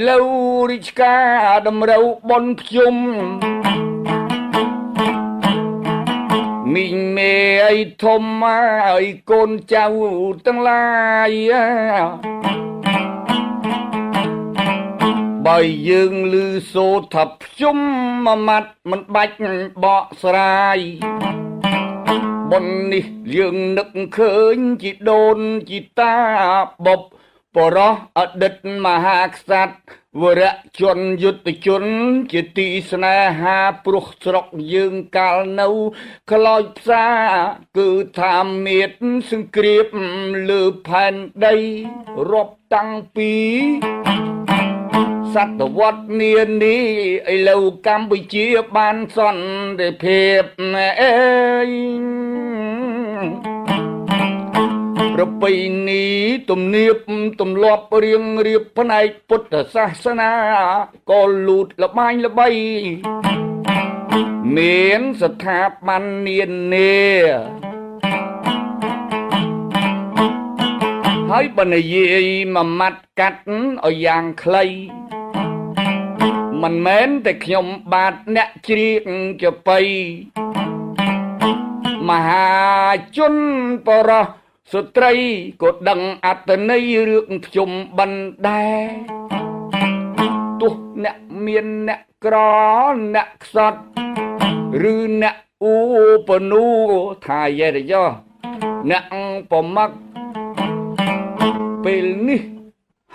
លើរាជការតម្រូវបុណ្យភ្ជុំមីងមេអីធំហើយកូនចៅទាំងឡាយបើយើងឮសូរថាភ្ជុំមួយម៉ាត់មិនបាច់បកស្រាយបុណ្យនេះយើងនឹកឃើញជីដូនជីតាបុព្វបរោះអតីតមហាក្សត្រវរៈជនយុទ្ធជនជាទីស្នេហាព្រោះស្រុកយើងកាលនៅខ្លោចផ្សាគឺថាមៀតសង្គ្រាមលើផែនដីរាប់តាំងពីសតវត្សនានេះឥឡូវកម្ពុជាបានសន្តិភាពអេយប្រពៃណីទំនៀបទម្លាប់រៀងរៀបផ្នែកពុទ្ធសាសនាក៏លូតល្បាញល្បីមានស្ថាប័ននានាហើយបើនិយាយមួយម៉ាត់កាត់ឲ្យយ៉ាងខ្លីមិនមែនតែខ្ញុំបាទអ្នកច្រៀងចបៃមហាជនបរោះស្ត្រីក៏ដឹងអត្តន័យរឿងភ្ជុំបិណ្ឌដែរទោះអ្នកមានអ្នកក្រអ្នកខ្សត់ឬអ្នកអ៊ូបនូថាយេរយោអ្នកប្រមឹកពេលនេះ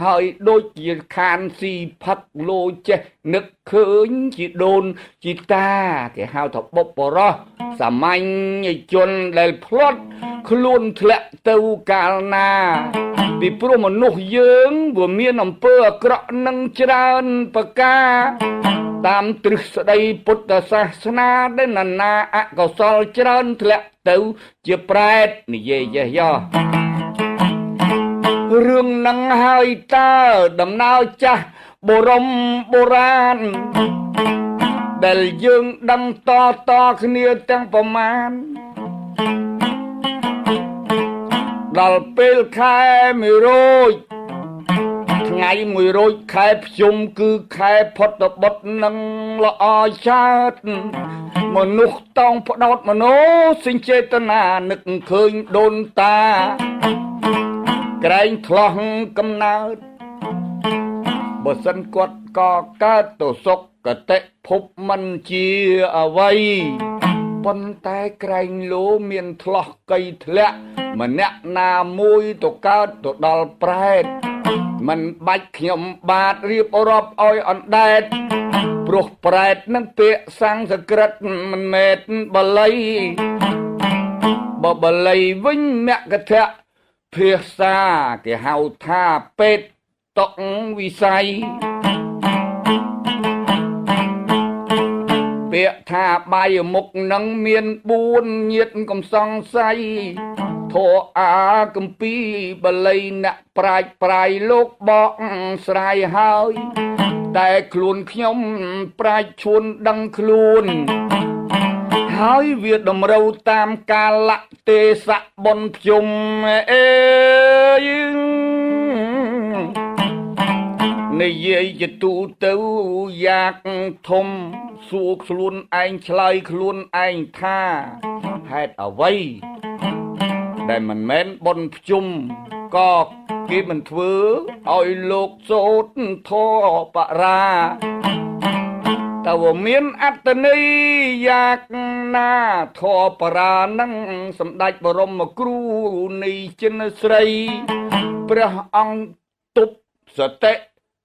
ហើយដូចជាខានស៊ីផឹកលោចេះនឹកឃើញជីដូនជីតាគេហៅថាបុព្វរោះសាមញ្ញជនដែលផ្លត់ខ្លួនធ្លាក់ទៅកាលណាពីព្រោះមនុស្សយើងវាមានអំពើអាក្រក់នឹងច្រើនប្រការតាមទ្រឹស្ដីពុទ្ធសាសនាដែលណានាអកុសលច្រើនធ្លាក់ទៅជាប្រែតនិយាយចេះយោរឿងនឹងហើយតើដំណើរចាស់បរមបុរាណដែលយើងដឹងតតគ្នាទាំងប្រមាណដល់ពេលខែ1រោចថ្ងៃ1រោចខែភ្ជុំគឺខែផុតបុត្រនឹងល្អឆើតមនុស្សតោងផ្ដោតមនោសញ្ចេតនានឹកឃើញដូនតាក្រែងថ្លោះកំណើតបើសិនគាត់ក៏កើតទៅសុគតិភពមិនជាអ្វីប៉ុន្តែក្រែងលោមានថ្លោះកៃធ្លាក់ម្នាក់ណាមួយទៅកើតទៅដល់ប្រែតមិនបាច់ខ្ញុំបាទរៀបរាប់ឲ្យអណ្ដែតព្រោះប្រែតនឹងពាក្យសំស្ក្រឹតមិនមែនបាលីបើបាលីវិញមគ្គធៈភាសាគេហៅថាពេតតុងវិស័យពាក្យថាបាយមុខនឹងមាន4ញាតកំសង្ស័យធរអាគម្ពីបាលីអ្នកប្រាជ្ញប្រាយលោកបកស្រាយហើយតែខ្លួនខ្ញុំប្រាជ្ញឈួនដឹងខ្លួនហើយវាតម្រូវតាមកាលៈទេសៈបុណ្យភ្ជុំអេយនិយាយជាទូទៅយ៉ាកធំសួរខ្លួនឯងឆ្លើយខ្លួនឯងថាហេតុអ្វីដែលមិនមែនបុណ្យភ្ជុំក៏គេមិនធ្វើឲ្យលោកសូត្រធម៌បរាតើមានអត្តន័យយ៉ាកណាធម៌បរានឹងសម្ដេចបរមគ្រូនៃចិនស្រីព្រះអង្គទប់សតិ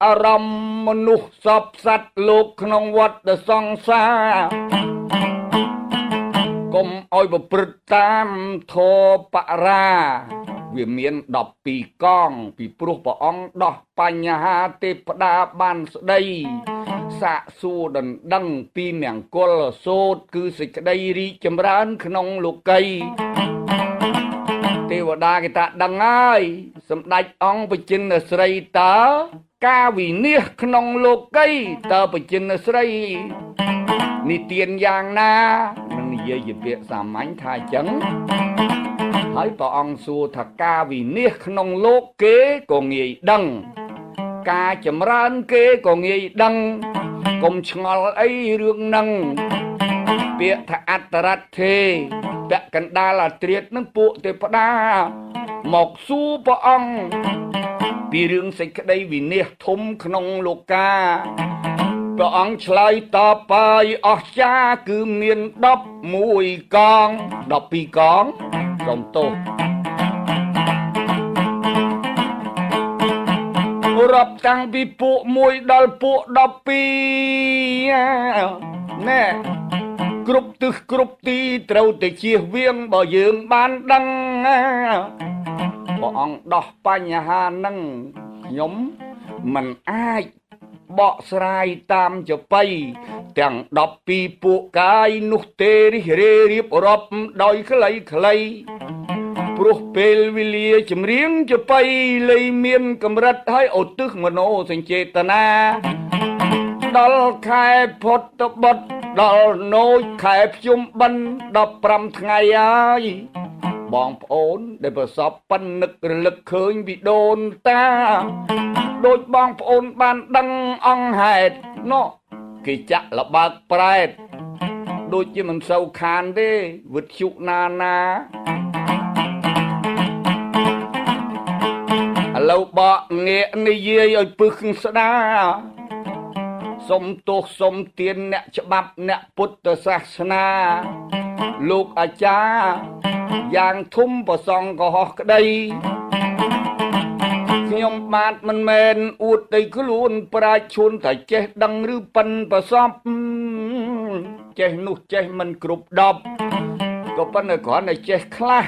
អារម្មណ៍មនុស្សសពសត្វលោកក្នុងវដ្តសង្សារកុំឲ្យប្រព្រឹត្តតាមធម៌បរាវាមាន12កងពីព្រោះព្រះអង្គដោះបញ្ហាទេពតាបានស្ដីសាកសួរដណ្ដឹងពីមង្គលសូត្រគឺសេចក្តីរីកចម្រើនក្នុងលោកីទេវតាគេថាដឹងហើយសម្ដេចអង្គបជិនស្រីតើការវិនិច្ឆ័យក្នុងលោកីតើបជិនស្រីនិទានយ៉ាងណានឹងនិយាយជាពាក្យសាមញ្ញថាអញ្ចឹងហើយព្រះអង្គសួរថាការវិនិច្ឆ័យក្នុងលោកគេក៏ងាយដឹង ការចម្រើនគេក៏ងាយដឹងកុំឆ្ងល់អីរឿងហ្នឹងពាក្យថាអត្តរថេពាក់កណ្ដាលអាត្រៀតនឹងពួកទេវតាមកសួរព្រះអង្គពីរឿងសេចក្តីវិនិច្ឆ័យធំក្នុងលោកាព្រះអង្គឆ្លើយតបហើយអស្ចារ្យគឺមាន11កង12កងសូមទោសរាប់តាំងពីពួក1ដល់ពួក12ណែគ្រប់ទិសគ្រប់ទីត្រូវតែជៀសវាងបើយើងបានដឹងព្រះអង្គដោះបញ្ហាហ្នឹងខ្ញុំមិនអាចបកស្រាយតាមចបៃទាំង12ពួកកាយនោះទេរិះរេរៀបរាប់ដោយខ្លីខ្លីព្រោះពេលវេលាចម្រៀងចបៃលៃមានកម្រិតហើយឧទ្ទិសមโนសញ្ចេតនាដល់ខែផុតបុត្រដល់ណូចខែភ្ជុំបិណ្ឌ15ថ្ងៃហើយបងប្អូនដែលប្រសពប៉ិននឹករលឹកឃើញពីដូនតាដូចបងប្អូនបានដឹងអង្គហេតុណោះគេចាក់លបើកប្រែតដូចជាមិនសូវខានទេវិទ្យុណាណាឥឡូវបកងាកនិយាយឲ្យពឹសស្ដាសុំទោសសុំទានអ្នកច្បាប់អ្នកពុទ្ធសាសនាលោកអាចារ្យយ៉ាងធំប្រសងកុហកក្តីខ្ញុំបាទមិនមែនអួតដីខ្លួនប្រាជ្ញឈួនតែចេះដឹងឬប៉ិនប្រសពចេះនោះចេះមិនគ្រប់10ក៏ប៉ុន្តែគ្រាន់តែចេះខ្លះ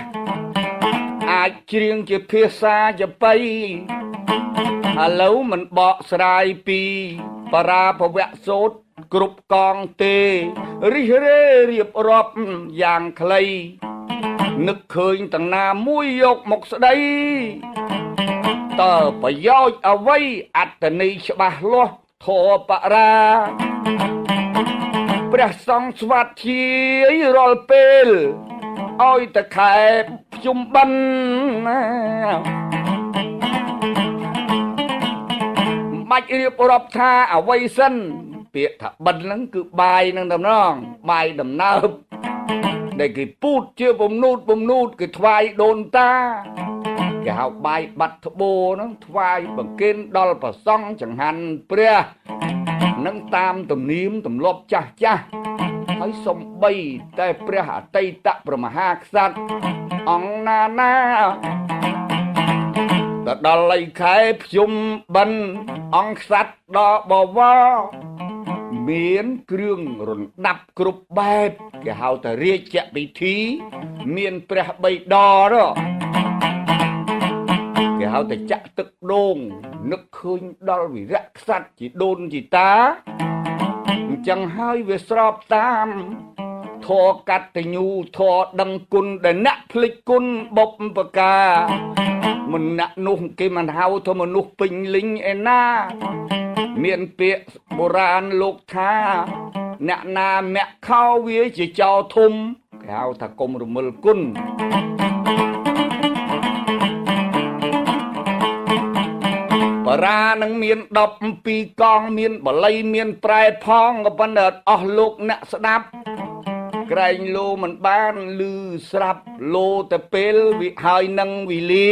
អាចច្រៀងជាភាសាចបៃឥឡូវមិនបកស្រាយពីបរាភវៈសូត្រគ្រប់កងទេរិះរេរៀបរាប់យ៉ាងខ្លីនឹកឃើញទាំងណាមួយយកមកស្ដីតើប្រយោជន៍អ្វីអត្តន័យច្បាស់លាស់ធម៌បរាព្រះសង្ឃស្វាធ្យាយរាល់ពេលឲ្យតែខែភ្ជុំបិណ្ឌណាបាច់រៀបរាប់ថាអ្វីសិនពាក្យថាបិណ្ឌហ្នឹងគឺបាយនឹងតំណងបាយដំណើបដែលគេពូតជាបំនូតបំនូតគេថ្វាយដូនតាគេហៅបាយបាត់ត្បូហ្នឹងថ្វាយបង្កិនដល់ព្រះសង្ឃចង្ហាន់ព្រះនឹងតាមទំនៀមទម្លាប់ចាស់ចាស់ហើយសំបីតែព្រះអតីតព្រះមហាក្សត្រអង្គណាណាទៅដល់លៃខែភ្ជុំបិណ្ឌអង្គក្សត្រដល់បវរមានគ្រឿងរណ្ដាប់គ្រប់បែបគេហៅថារាជពិធីមានព្រះបិតាគេហៅថាចាក់ទឹកដូងនឹកឃើញដល់វីរៈក្សត្រជាដូនជាតាអញ្ចឹងហើយវាស្របតាមធម៌កតញ្ញូធម៌ដឹងគុណដែលអ្នកភ្លេចគុណបុព្វការមណៈនោះគេមិនហៅថាមនុស្សពេញលិញឯណាមានពាក្យបុរាណលោកថាអ្នកណាមាក់ខោវាជាចោធំគេហៅថាកុំរមិលគុណបរានឹងមាន12កងមានបល័យមានប្រែផងក៏ប៉ុន្តែអស់លោកអ្នកស្ដាប់ក្រែងលោមិនបានឮស្រាប់លោតែពេលវិហើយនឹងវិលា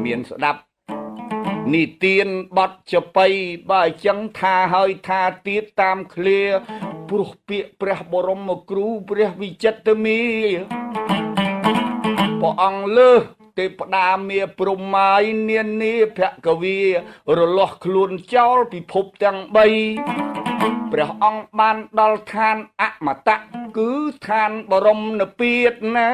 មានស្ដាប់និទានបទចបៃបើអញ្ចឹងថាហើយថាទៀតតាមឃ្លាព្រោះពាក្យព្រះបរមគ្រូព្រះវិចិត្រមាព្រះអង្គលើសទេពតាមាព្រហ្មាយនានាភគវីរលាស់ខ្លួនចោលពិភពទាំង3ព្រះអង្គបានដល់ឋានអមតៈគឺឋានបរមនិព្វានណា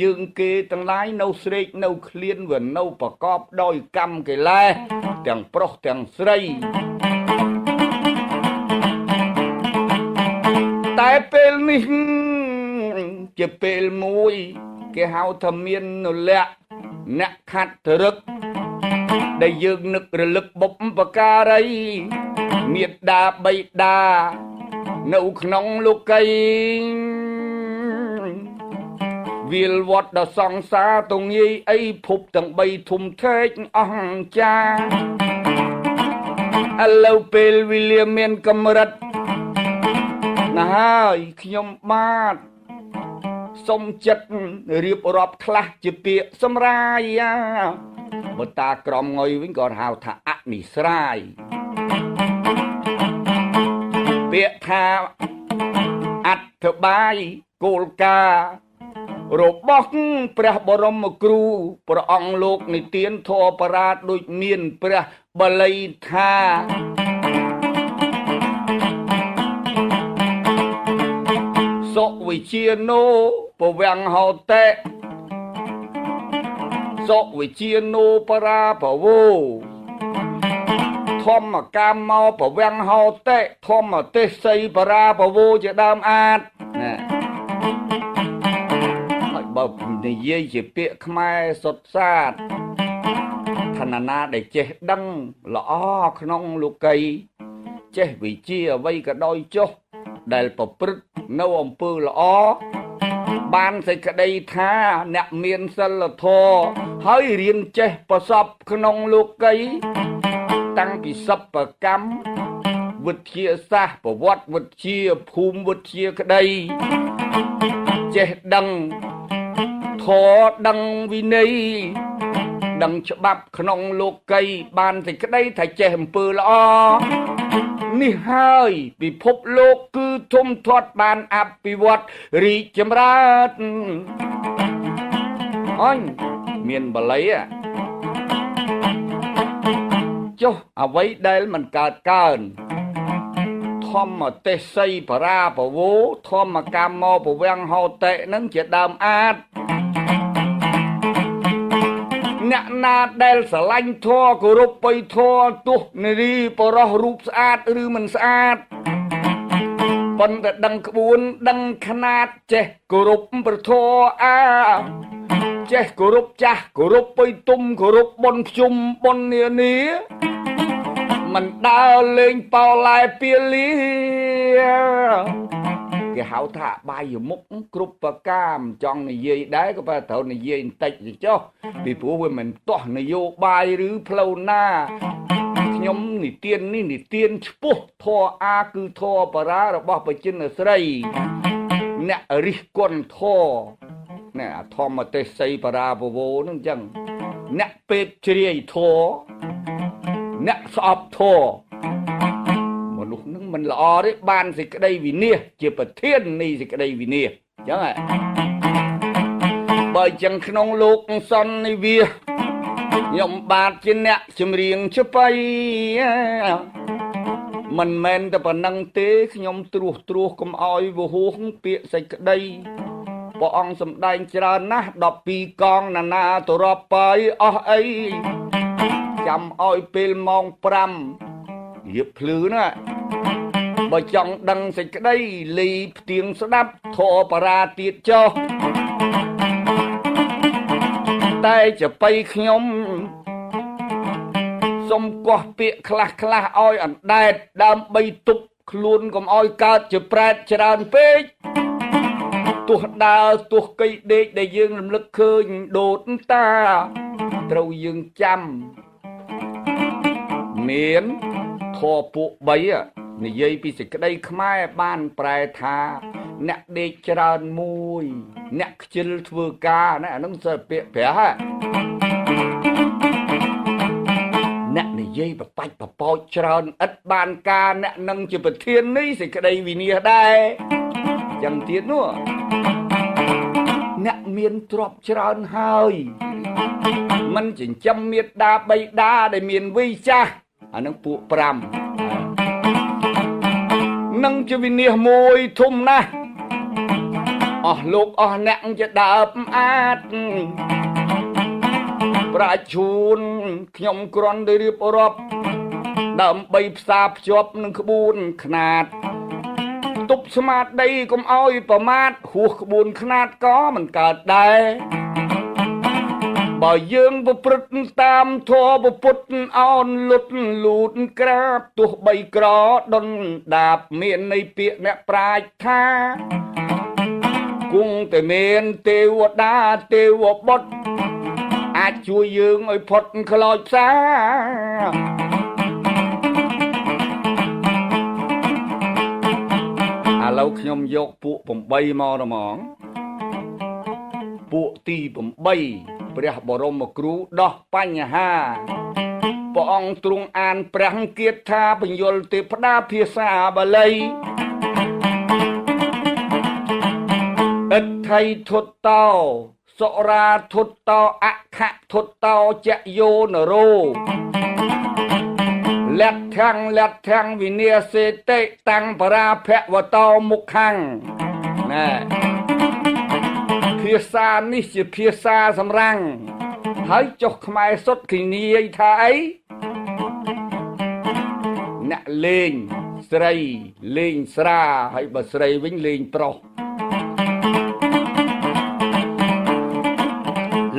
យើងគេទាំងឡាយនៅស្រេកនៅឃ្លានវានៅប្រកបដោយកម្មកិលេសទាំងប្រុសទាំងស្រីតែពេលនេះជាពេលមួយគេហៅថាមាននលៈអ្នកខាត់រឹកដែលយើងនឹករលឹកបុព្វការីមេដាបៃតានៅក្នុងលោកី វាលវត្តដល់សង្សារទៅងាយអីភពទាំង3ធំធេងអស់ចាឥឡូវពេលវេលាមានកម្រិតណាស់ហើយខ្ញុំបាទសុំចិត្តរៀបរាប់ខ្លះជាពាក្យសម្រាយបើតាក្រមងុយវិញក៏ហៅថាអនិស្រាយពាក្យថាអធិបាយគោលការណ៍របស់ព្រះបរមគ្រូព្រះអង្គលោកនិទានធម៌បរាដូចមានព្រះបាលីថាសុវិជាណោពវាំងហោតេសុវិជាណោបរាភវោធម្មកម្មោពវាំងហោតេធម្មទេសីបរាភវោជាដើមអាតណាហើយបើនិយាយជាពាក្យខ្មែរសុទ្ធសាធឋានណាដែលចេះដឹងល្អក្នុងលោកីចេះវិជាអ្វីក៏ដោយចុះដែលប្រព្រឹត្តនៅអំពើល្អបានសេចក្តីថាអ្នកមានសិលធម៌ហើយរៀនចេះប្រសពក្នុងលោកីតាំងពីសិប្បកម្មវិទ្យាសាស្ត្រប្រវត្តិវិទ្យាភូមិវិទ្យាក្តីចេះដឹងធម៌ដឹងវិន័យដឹងច្បាប់ក្នុងលោកីបានសេចក្តីថាចេះអំពើល្អនេះហើយពិភពលោកគឺធំធាត់បានអភិវឌ្ឍរីកចម្រើនអញមានបាលីចុះអ្វីដែលមិនកើតកើនធម្មទេសីបរាភវោធម្មកម្មោពវាំងហោតេនឹងជាដើមអាតអ្នកណាដែលស្រឡាញ់ធម៌គោរពបៃធម៌ទោះនារីបរោះរូបស្អាតឬមិនស្អាតប៉ុន្តែដឹងក្បួនដឹងຂ្នាតចេះគោរពប្រធម៌អាចេះគោរពចាស់គោរពបៃទុំគោរពបុណ្យភ្ជុំបុណ្យនានាមិនដើរលេងប៉ោឡែពាលាគេហៅថាបាយមុខគ្រប់ប្រការមិនចង់និយាយដែរក៏ប៉ុន្តែត្រូវនិយាយបន្តិចចុះពីព្រោះវាមិនទាស់នយោបាយឬផ្លូវណាខ្ញុំនិទាននេះនិទានឆ្ពោះធម៌អាគឺធម៌បរារបស់បចិនស្រីអ្នករិះគន់ធម៌ណែធម្មទេសីបរាពវោនឹងអញ្ចឹងអ្នកពេទ្យជ្រាយធម៌អ្នកស្អប់ធម៌មនុស្សនឹងមិនល្អទេបានសេចក្តីវិនិច្ឆ័យជាប្រធាននៃសេចក្តីវិនិច្ឆ័យអញ្ចឹងបើអញ្ចឹងក្នុងលោកសន្និវាសខ្ញុំបាទជាអ្នកចម្រៀងច្បៃមិនមែនតែប៉ុណ្ណឹងទេខ្ញុំត្រួសត្រាសកុំឲ្យវហួសពាក្យសេចក្តីព្រះអង្គសម្ដែងច្រើនណាស់12កងណានាទៅរាប់បាយអស់អីចាំឲ្យពេលម៉ោង5រៀបភ្លឺណាបើចង់ដឹងសេចក្តីលីផ្ទៀងស្ដាប់ធម៌បរាទៀតចុះតែចបៃខ្ញុំសុំកោះពាក្យខ្លះខ្លះឲ្យអណ្ដែតដើម្បីទប់ខ្លួនកុំឲ្យកើតជាប្រែតច្រើនពេកទោះដើរទោះកៃដេកដែលយើងរំលឹកឃើញដូនតាត្រូវយើងចាំមានធម៌ពួក3និយាយពីសេចក្តីខ្មែរបានប្រែថាអ្នកដេកច្រើនមួយអ្នកខ្ជិលធ្វើការណាអានឹងសិលពាក្យប្រាស់អ្នកនិយាយបបាច់បបោចច្រើនឥតបានការអ្នកនឹងជាប្រធាននៃសេចក្តីវិនិច្ឆ័យដែរចឹងទៀតនោះអ្នកមានទ្រព្យច្រើនហើយមិនចិញ្ចឹមមេដាបៃតាដែលមានវ័យចាស់អានឹងពួក5នឹងជាវិនិច្ឆ័យមួយធំណាស់អស់លោកអស់អ្នកជាដើមអាតប្រាជ្ញជួនខ្ញុំគ្រាន់តែរៀបរាប់ដើម្បីផ្សារភ្ជាប់នឹងក្បួនខ្នាតទប់ស្មារតីកុំឲ្យប្រមាថហួសក្បួនខ្នាតក៏មិនកើតដែរបើយើងប្រព្រឹត្តតាមធម៌ពុទ្ធអោនលុតលូតក្រាបទោះបីក្រដុនដាបមាននៃពាក្យអ្នកប្រាជ្ញថា គង់តែមានទេវតាទេវបុត្រអាចជួយយើងឲ្យផុតខ្លោចផ្សាឥឡូវខ្ញុំយកពួក8មកហ្មងពួកទី8ព្រះបរមគ្រូដោះបញ្ហាព្រះអង្គទ្រង់អានព្រះគាថាបញ្យលទេពតាភាសាបាលីអិដ្ឋិធុតតោសុរាធុតតោអខធុតតោចយោនរោលក្ខំលក្ខំវិនាសេតិតាំងបរាភវតោមុខੰណែភាសានេះជាភាសាសម្រាំងហើយចុះខ្មែរសុទ្ធគេនិយាយថាអីអ្នកលេងស្រីលេងស្រាហើយបើស្រីវិញលេងប្រុស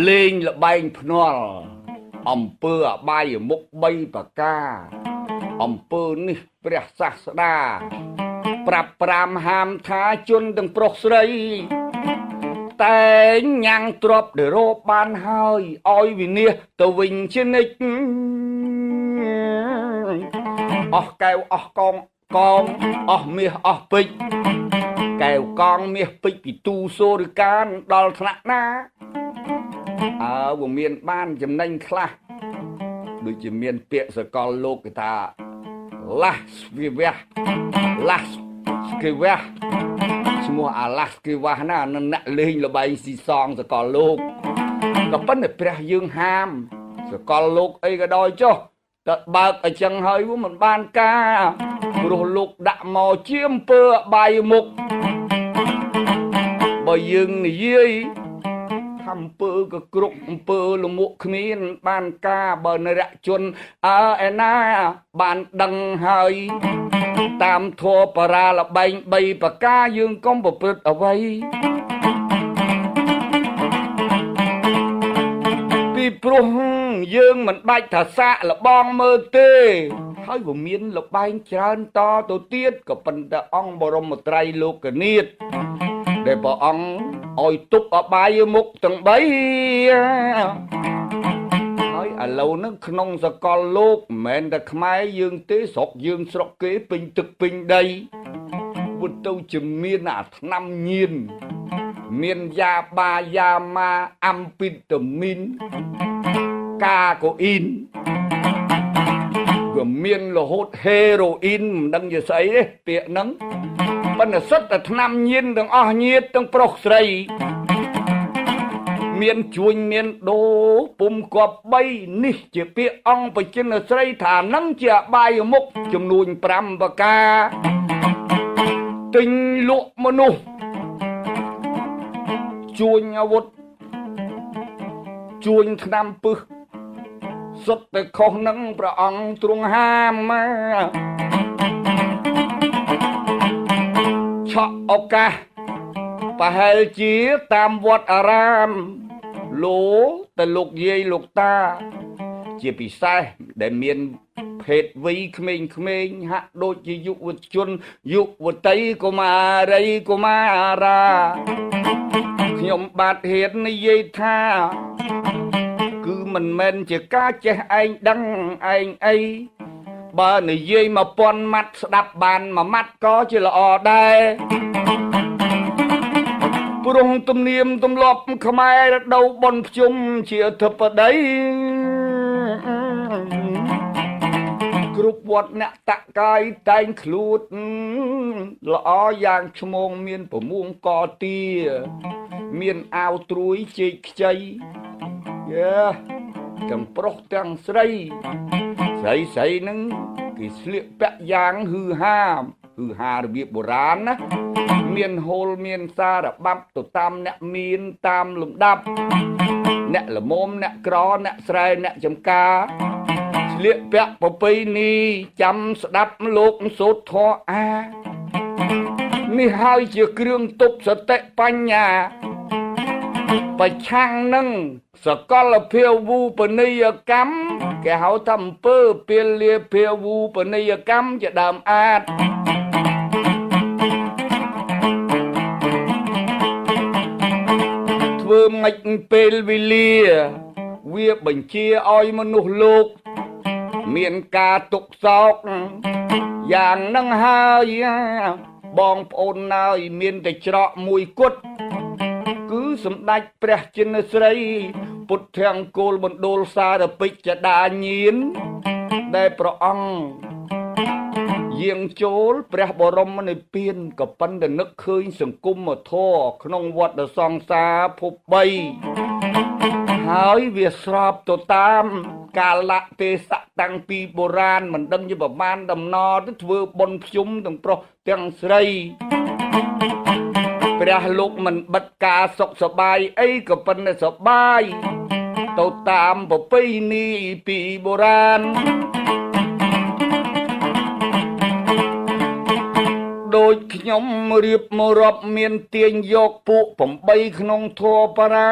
លេងល្បែងភ្នាល់អំពើអបាយមុខ3ប្រការអំពើនេះព្រះសាស្តាប្រាប់ប្រាមហាមថាជនទាំងប្រុសស្រីតែញ៉ាំងទ្របដែលរកបានហើយឲ្យវិនាសទៅវិញជានិច្ចអស់កែវអស់កងកងអស់មាសអស់ពេជ្រកែវកងមាសពេជ្រពីទូសូរិកានដល់ថ្នាក់ណាអើវាមានបានចំណេញខ្លះដូចជាមានពាក្យសកលលោកគេថាឡាស់វិវះឡាស់គេវះឈ្មោះអាឡាស់គេវះណានឹងអ្នកលេងល្បែងស៊ីសងសកលលោកក៏ប៉ុន្តែព្រះយើងហាមសកលលោកអីក៏ដោយចុះតើបើកអញ្ចឹងហើយវាមិនបានការព្រោះលោកដាក់មកជាអំពើអបាយមុខបើយើងនិយាយអំពើក៏គ្រប់អំពើលមុខគ្មានបានការបើនរជនអើឯណាបានដឹងហើយតាមធម៌បរាលបែង3ប្រការយើងកុំប្រព្រឹត្តអ្វីពីព្រោះយើងមិនបាច់ថាសាកលបងមើលទេហើយវាមានលបែងច្រើនតទៅទៀតក៏ប៉ុន្តែអង្គបរមត្រៃលោកនាថដែលព្រះអង្គឲ្យទប់អបាយមុខទាំង3ហើយឥឡូវហ្នឹងក្នុងសកលលោកមិនមែនតែខ្មែរយើងទេស្រុកយើងស្រុកគេពេញទឹកពេញដីវទៅជាមានអាថ្នាំញៀនមានយ៉ាបាយ៉ាម៉ាអាំពីតាមីនកាកូអ៊ីនវាមានរហូតហេរ៉ូអ៊ីនមិនដឹងជាស្អីទេពាក្យហ្នឹងប៉ុន្តែសុទ្ធតែថ្នាំញៀនទាំងអស់ញៀតទាំងប្រុសស្រីមានជួញមានដូពុំគប្បីនេះជាពាក្យអង្គបចិនស្រីថានឹងជាអបាយមុខចំនួន5ប្រការទិញលក់មនុស្សជួញអាវុធជួញថ្នាំពឹសសុទ្ធតែខុសនឹងព្រះអង្គទ្រង់ហាមឆក់ឱកាសប្រហែលជាតាមវត្តអារាមលោតែលោកយាយលោកតាជាពិសេសដែលមានភេទវ័យក្មេងៗហាក់ដូចជាយុវជនយុវតីកុមារីកុមារាខ្ញុំបាទហ៊ាននិយាយថាគឺមិនមែនជាការចេះឯងដឹងឯងអីបើនិយាយ1000ម៉ាត់ស្ដាប់បានមួយម៉ាត់ក៏ជាល្អដែរព្រោះទំនៀមទម្លាប់ខ្មែររដូវបុណ្យភ្ជុំជាអធិបតីគ្រប់វត្តអ្នកតកាយតែងខ្លួនល្អយ៉ាងឈ្មងមានប្រមួងកទាមានអាវត្រួយជែកខ្ចីយេទាំងប្រុសទាំងស្រីស្រីស្រីនឹងគេស្លៀកពាក់យ៉ាងហឺហាហឺហារបៀបបុរាណណាមានហូលមានសារបាប់ទៅតាមអ្នកមានតាមលំដាប់អ្នកល្មមអ្នកក្រអ្នកស្រែអ្នកចំការស្លៀកពាក់ប្រពៃណីចាំស្ដាប់លោកសូត្រធម៌អានេះហើយជាគ្រឿងទប់សតិបញ្ញាប្រឆាំងនឹងសកលភាវូបនីយកម្មគេហៅថាអំពើពាលាភាវូបនីយកម្មជាដើមអាត ធ្វើម៉េចពេលវេលាវាបញ្ជាឲ្យមនុស្សលោកមានការទុកសោកយ៉ាងនឹងហើយបងប្អូនណើយមានតែច្រកមួយគត់គឺសម្ដេចព្រះជិនស្រីពុទ្ធាង្គូលបណ្ដូលសារពេចដាញានដែលព្រះអង្គយាងចូលព្រះបរមនិព្វានក៏ប៉ុន្តែនឹកឃើញសង្គមធម៌ក្នុងវដ្តសង្សារភព3ហើយវាស្របទៅតាមកាលៈទេសៈតាំងពីបុរាណមិនដឹងជាប្រមាណដំណទៅធ្វើបុណ្យភ្ជុំទាំងប្រុសទាំងស្រីព្រះលោកមិនបិទការសុខសប្បាយអីក៏ប៉ុន្តែសប្បាយទៅតាមប្រពៃណីពីបុរាណដូចខ្ញុំរៀបមករាប់មានទាញយកពួក8ក្នុងធម៌បរា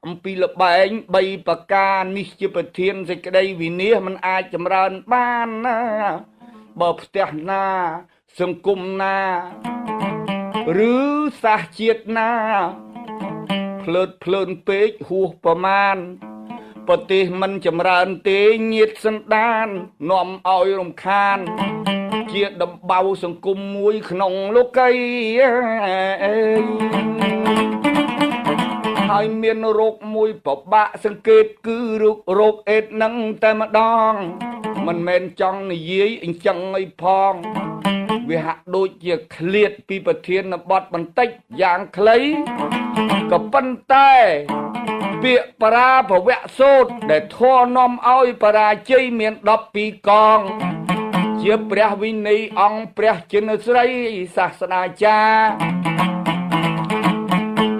អំពីលបែង3ប្រការនេះជាប្រធានសេចក្តីវិនិច្ឆ័យមិនអាចចម្រើនបានណាបើផ្ទះណាសង្គមណាឬសាសជាតិណាភ្លើតភ្លើនពេកហួសប្រមាណប្រទេសមិនចម្រើនទេញាតសន្តាននាំឲ្យរំខានជាដំបៅសង្គមមួយក្នុងលោកីហើយមានរោគមួយពិបាកសង្កេតគឺរោគអេដនឹងតែម្ដងមិនមែនចង់និយាយអញ្ចឹងអីផងវាហាក់ដូចជាឃ្លាតពីប្រធានបទបន្តិចយ៉ាងខ្លីក៏ប៉ុន្តែពាក្យបរាភវៈសូត្រដែលធម៌នាំឲ្យបរាជ័យមាន12កងជាព្រះវិន័យអង្គព្រះជិនស្រីសាស្តាចារ្យ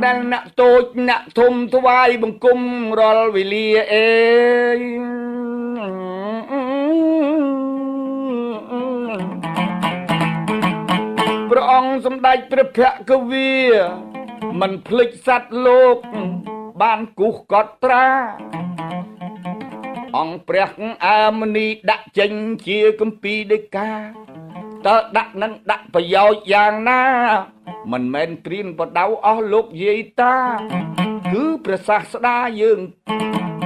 ដែលអ្នកតូចអ្នកធំថ្វាយបង្គំរាល់វេលាអេព្រះអង្គសម្ដេចព្រះភគវីមិនភ្លេចសត្វលោកបានគូសកត់ត្រាអង្គព្រះអើមនីដាក់ចេញជាគម្ពីរដីកាតើដាក់នឹងដាក់ប្រយោជន៍យ៉ាងណាមិនមែនព្រានបដៅអស់លោកយាយតាគឺព្រះសាស្តាយើង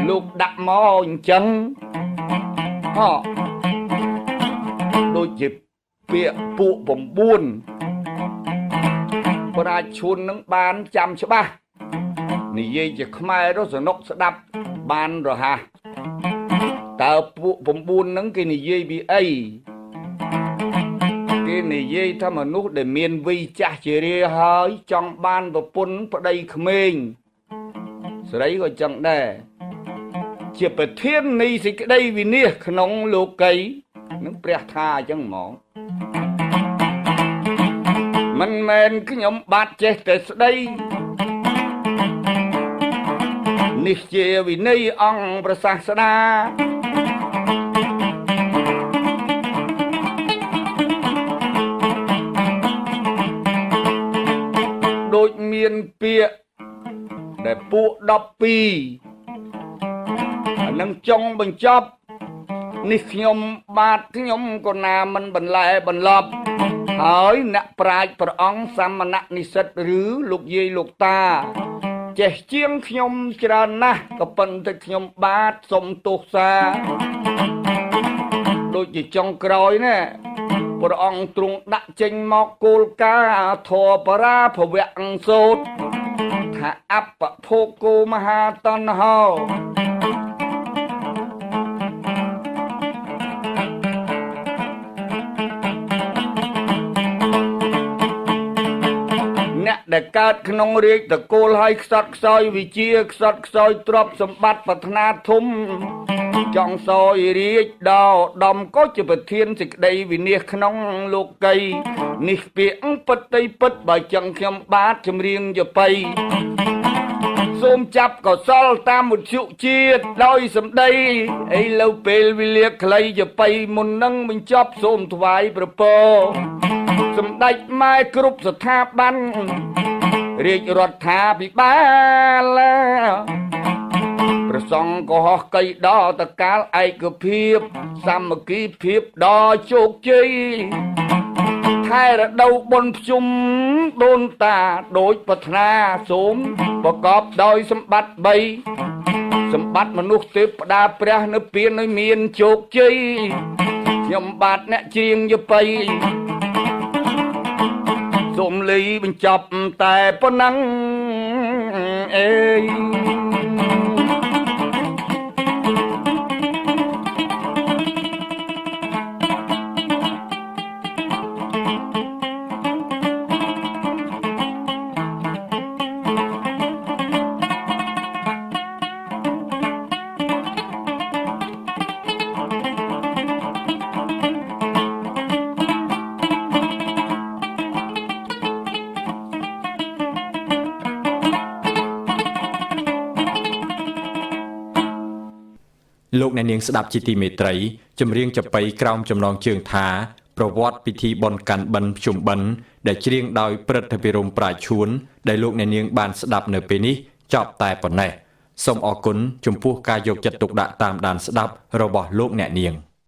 លោកដាក់មកអញ្ចឹងហ៎ដូចជាពាក្យពួក9ប្រាជ្ញឈួននឹងបានចាំច្បាស់និយាយជាខ្មែរទៅសនុកស្ដាប់បានរហ័សតើពួក9ហ្នឹងគេនិយាយពីអីគេនិយាយថាមនុស្សដែលមានវ័យចាស់ជារាហើយចង់បានប្រពន្ធប្តីក្មេងស្រីក៏ចឹងដែរជាប្រធាននៃសេចក្តីវិនិច្ឆ័យក្នុងលោកីនឹងព្រះថាអញ្ចឹងហ្មងមិនមែនខ្ញុំបាទចេះតែស្ដីនេះជាវិន័យអង្គព្រះសាស្តាដូចមានពាក្យដែលពួក12អានឹងចុងបញ្ចប់នេះខ្ញុំបាទខ្ញុំក៏ណាមិនបន្លែបន្លប់ហើយអ្នកប្រាជ្ញព្រះអង្គសមណនិស្សិតឬលោកយាយលោកតាចេះជាងខ្ញុំច្រើនណាស់ក៏ប៉ុន្តែខ្ញុំបាទសុំទោសសាដូចជាចុងក្រោយណាព្រះអង្គទ្រង់ដាក់ចេញមកគោលការណ៍ធម៌បរាភវៈអង្គសូត្រថាអបភោគោមហាតណ្ហោអ្នកដែលកើតក្នុងរាជតកូលហើយខ្សត់ខ្សោយវិជាខ្សត់ខ្សោយទ្រព្យសម្បត្តិប្រាថ្នាធំចង់សោយរាជដល់ដំក៏ជាប្រធានសេចក្តីវិនិច្ឆ័យក្នុងលោកីនេះពាក្យពិតទីពិតបើចឹងខ្ញុំបាទចម្រៀងយបៃសូមចាប់កុសលតាមវិទ្យុជាតិដោយសម្ដីឥឡូវពេលវេលាខ្លីយបៃមុននឹងបញ្ចប់សូមថ្វាយប្រពរសម្ដេចម៉ែគ្រប់ស្ថាប័នរាជរដ្ឋាភិបាលប្រសង់កុហកកៃដល់តកាលឯកភាពសាមគ្គីភាពដល់ជោគជ័យ ថែរដូវបុណ្យភ្ជុំដូនតាដូចប្រាថ្នាសូមប្រកបដោយសម្បត្តិ3សម្បត្តិមនុស្សទេពតាព្រះនៅពៀនឲ្យមានជោគជ័យខ្ញុំបាទអ្នកច្រៀងយបៃសូមលីបញ្ចប់តែប៉ុណ្ណឹងអេ លោកអ្នកនាងស្ដាប់ជាទីមេត្រីចម្រៀងចាប៉ីក្រោមចំណងជើងថាប្រវត្តិពិធីបុណ្យកាន់បិណ្ឌភ្ជុំបិណ្ឌដែលច្រៀងដោយព្រឹទ្ធភិរមប្រាជ្ញឈួនដែលលោកអ្នកនាងបានស្ដាប់នៅពេលនេះចប់តែប៉ុណ្ណេះសូមអរគុណចំពោះការយកចិត្តទុកដាក់តាមដានស្ដាប់របស់លោកអ្នកនាង។